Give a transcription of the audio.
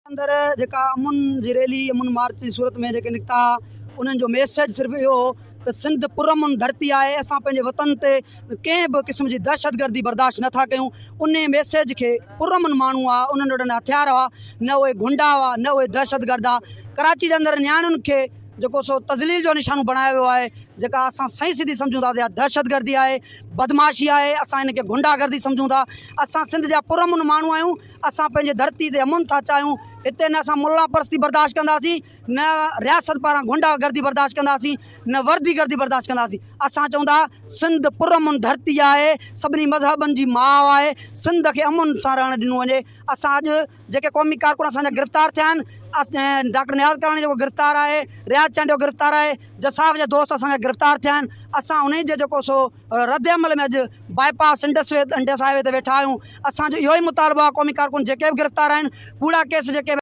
اندر جيڪا امن جي ريلي امن مارچ جي صورت ۾ جيڪي نڪتا انهن جو ميسيج صرف اهو هو ته سنڌ پرامن ڌرتي آهي اسان پنهنجي وطن تي ڪنهن به قسم جي دهشتگردي برداشت نٿا ڪيون انهي ميسيج کي پرامن ماڻهو هئا انهن وٽ نه هٿيار هئا نه اهي گهنڊا هئا نه اهي دهشتگرد هئا ڪراچي جي اندر نياڻين کي جيڪو سو تذليل جو نشانو بڻايو ويو آهي جيڪا اسان سائين سڌي سمجهون ٿا ته اها دهشتگردي آهي بدمعاشي آهي اسان ان کي گهنڊا گردي سمجهون ٿا اسان سنڌ جا پرامن ماڻهو آهيون اسان پنهنجي ڌرتي تي امن ٿا چاهيون، هتي نه اسان ملا پرستي برداشت ڪنداسين، نه رياست پاران غنڊا گردي برداشت ڪنداسين، نه وردي گردي برداشت ڪنداسين. اسان چئون ٿا سنڌ پرامن ڌرتي آهي، سڀني مذهبن جي ماء آهي، سنڌ کي امن سان رهڻ ڏنو وڃي. اسان اڄ جيڪي قومي ڪارڪن اسان جا گرفتار ٿيا آهن، ڊاڪٽر نياز ڪالاڻي جيڪو گرفتار آهي، رياض چانڊيو گرفتار آهي، جساف جا دوست اسان جا گرفتار ٿيا آهن، اسان انهي جي جيڪو سو رد عمل ۾ اڄ bypass Indus way Indus highway تي ويٺا آهيون اسان جو اهو ئي مطالبو آهي قومي ڪارڪن جيڪي به گرفتار آهن ڪوڙا ڪيس جيڪي.